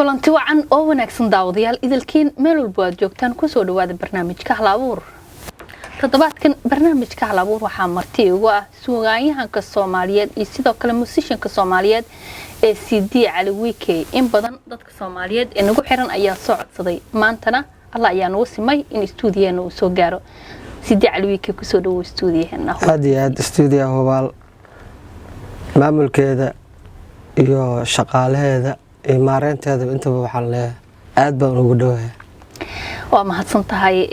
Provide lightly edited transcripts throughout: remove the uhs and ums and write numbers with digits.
Kulanti wacan oo wanaagsan, daawadayaal idilkiin meel walbo aad joogtaan, kusoo dhawaada barnaamijka Hal Abuur. Toddobaadkan barnaamijka Hal Abuur waxaa marti ugu ah suugaanyahanka Soomaaliyeed iyo sidoo kale musishanka Soomaaliyeed ee CD Cali Wiikey. In badan dadka Soomaaliyeed ee nagu xiran ayaa soo codsaday, maantana Alla ayaa nagu simay in istuudiyaheena uu soo gaaro. CD Cali Wiikey, kusoo dhawow istuudiyaheena. Aada iyo aad. Stuudiya Hubaal maamulkeeda iyo shaqaalaheeda iyo maareynteeda intaba waxaan leeyahay aad baan ugu dhowahay. Waa mahadsan tahay.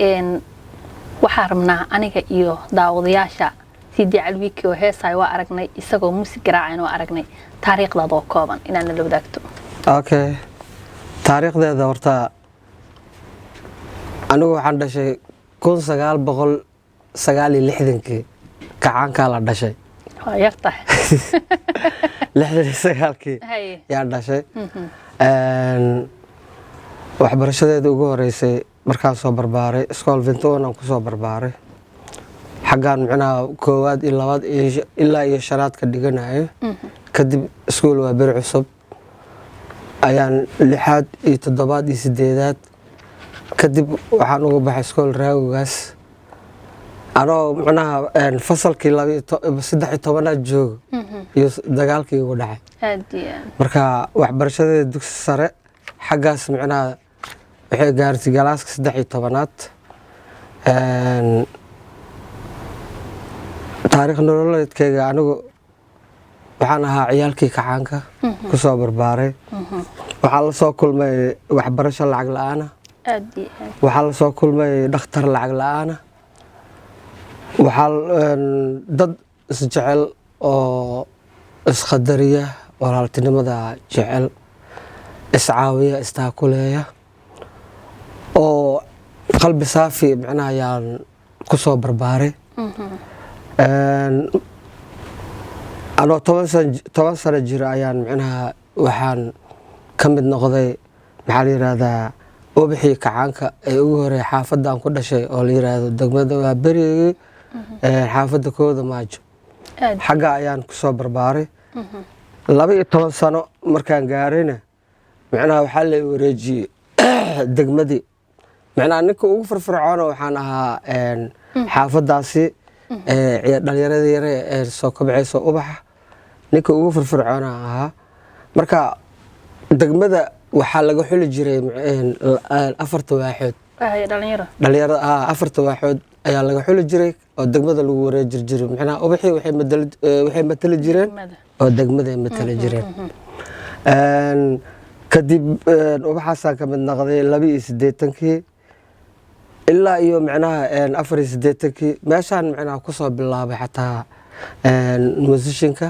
Waxaa rabnaa aniga iyo daawadayaasha CD Cali Wiikey oo heesaay waa aragnay, isagoo muusig garaacayn waa aragnay, taariikhdaada oo kooban inaad nala wadaagto. Okay, taariikhdeeda horta anigu waxaan dhashay 1969-kii, kacaankaa la dhashay. Waa yartahay. 69-kii yaan dhashay. Waxbarashadeeda ugu horeysay markaan soo barbaaray iskool Vinton aan kusoo barbaaray, xaggaan micnaha koowaad iyo labaad iyo ilaa iyo shanaad ka dhiganayo. Kadib iskuul waa beri cusub ayaan lixaad iyo toddobaad iyo sideedaad. Kadib waxaan uga baxay iskool Raagogaas anoo micnaha fasalkii 13aad joogo iyo dagaalkii ugu dhacay. Aad iyo aad. Marka waxbarashadeeda dugsi sare xaggaas micnaha waxay gaartay galaaska 13aad. Taariikh nololeedkeyga anigu waxaan ahaa ciyaalkii kacaanka kusoo barbaaray. Waxaa la soo kulmay waxbarasho lacag la-aana. Aad iyo aad. Waxaa la soo kulmay dhakhtar lacag la-aana. Waxaa dad isjecel oo isqadariya, walaaltinimada jecel, iscaawiya, istaakuleeya oo qalbi saafi micnaha ayaan ku soo barbaaray. Anoo 10 sano jiro ayaan micnaha waxaan ka mid noqday, maxaa la yiraahdaa, ubixii kacaanka ee ugu horeey xaafadda aan ku dhashay oo la yiraahdo degmada waa berigii xaafadda 1-da Maajo. Xagga ayaan kusoo barbaaray. 12 sano markaan gaarayna micnaha waxaa la wareejiyey degmadii. Micnaha ninka ugu firfircoona waxaan ahaa xaafaddaasi dhalinyarada yare ee soo kobcaysa, ubaxa ninka ugu firfircoona ahaa. Marka degmada waxaa laga xuli jiray afarta waaxood. Dhalinyaro. Dhalinyarada afarta waaxood ayaa laga xuli jiray oo degmada lagu wareejir jiray. Micnaha ubaxii waxay matali jireen oo degmada ay matali jireen. Kadib ubaxaasaan ka mid noqday 82-kii ilaa iyo micnaha 84-kii. Meeshaan micnaha kusoo bilaabay xataa musishinka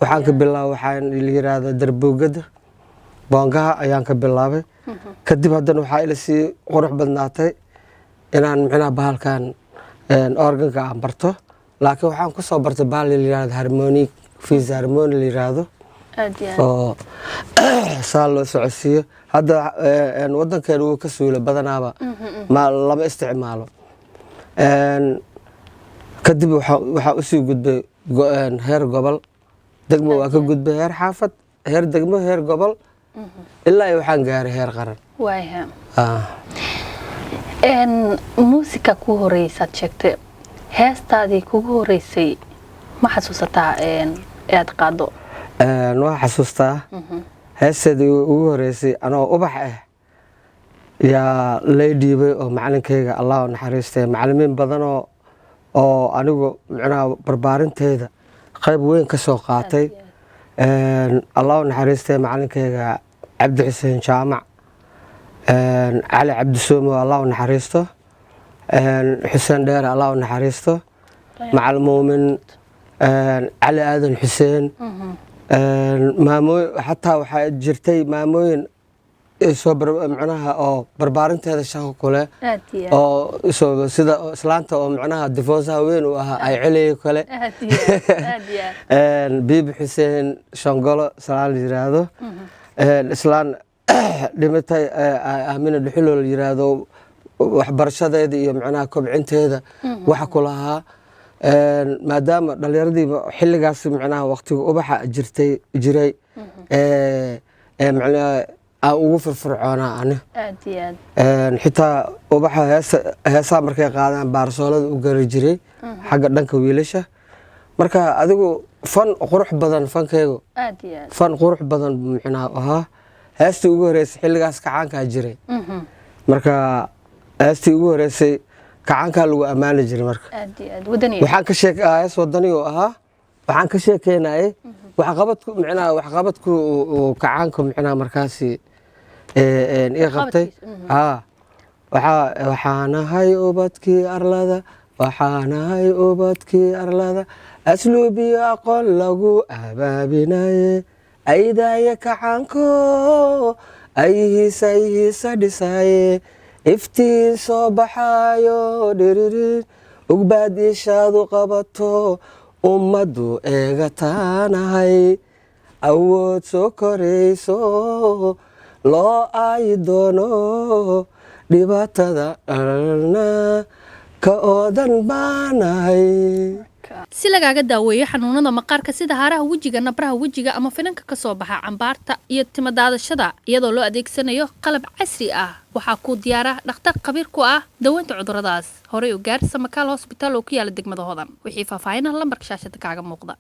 waxaan ka bilaabay waxaan la yiraahdo darbuugada boongaha ayaan ka bilaabay. Kadib haddana waxaa ila sii qurux badnaatay inaan micnaha bahalkan organka aan barto, laakiin waxaan kusoo bartay bahal la yiraahdo harmonic, Philharmonic la yiraahdo oo saa loo socodsiiyo. Hadda wadankeena wuu ka suula badanaaba, ma lama isticmaalo. Kadib waxaa usii gudbay heer gobol. Degmo waa ka gudbay, heer xaafad, heer degmo, heer gobol, ilaa iyo waxaan gaaray heer qaran. Waaya, muusika kuu horeysaad sheegtay, heestaadii kugu horeysay ma xasuusataa ee aad qaado? Waa xasuustaa. Heesteedii ugu horeysay anoo ubax ah yaa lay dhiibay oo macalinkayga, Allah u naxariistay, macalimiin badanoo oo anigu micnaha barbaarinteeda qayb weyn ka soo qaatay, Allah u naxariistay, macalinkayga Cabdi Xuseen Jaamac, Cali Cabdisuumo, Allah u naxariisto, Xuseen Dheere, Allah u naxariisto, Macalin Muumin, Cali Aadan Xuseen, maamooyin. Xataa waxaa jirtay maamooyin soo micnaha oo barbaarinteeda shaqo ku leh oo sida islaanta oo micnaha difoosaha weyn uu ahaa ay celiyay kale, Biibi Xuseen Shongolo islaan la yiraahdo, islaan dhimatay Aamina Dhuxulo la yiraahdo, waxbarashadeeda iyo micnaha kobcinteeda waxa ku lahaa, maadaama dhallinyaradiiba xilligaas micnaha waqtiga ubaxa jirtay jiray micnaha Aa ugu firfircoonaa ani. Aad iyo aad. Xitaa ubaxa heesa, heesaha markay qaadaan baarsoolada u gari jiray xagga dhanka wiilasha. Marka adigu fan qurux badan fankaygu. Aad iyo aad. Fan qurux badan micnaha ahaa. Heestii ugu horeysay xilligaas kacaankaa jiray. Marka heestii ugu horeysay kacaankaa lagu ammaani jiray marka. Aad iyo aad, wadaniya. Waxaan ka sheek hees wadani oo ahaa, waxaan ka sheekeynayay waxqabadku, micnaha waxqabadku uu kacaanku micnaha markaasi ii qabtay. Waxqabadkiisa. Haa, waxaanahay ubadkii arlada, waxaanahay ubadkii arlada, asluubiyo aqoon lagu abaabinaye, aydaaya kacaanko, ayihiisa ayihiisa dhisaaye, iftiin soo baxaayo dhiririr, ugbaad ishaadu qabato, ummaddu eegataanahay, awood soo korayso, loo aayi doono dhibaatada dhalna ka oodan baanahay. Si lagaaga daaweeyo xanuunada maqaarka sida haaraha wejiga, nabraha wejiga ama finanka kasoo baxa cambaarta iyo timadaadashada, iyadoo loo adeegsanayo qalab casri ah, waxaa kuu diyaara dhakhtar khabiir ku ah daweynta cuduradaas. Horey u gaar Samakaal Hosbitaal oo ku yaala degmada Hodan. Wixii faahfaahinah, lambarka shaashada kaaga muuqda.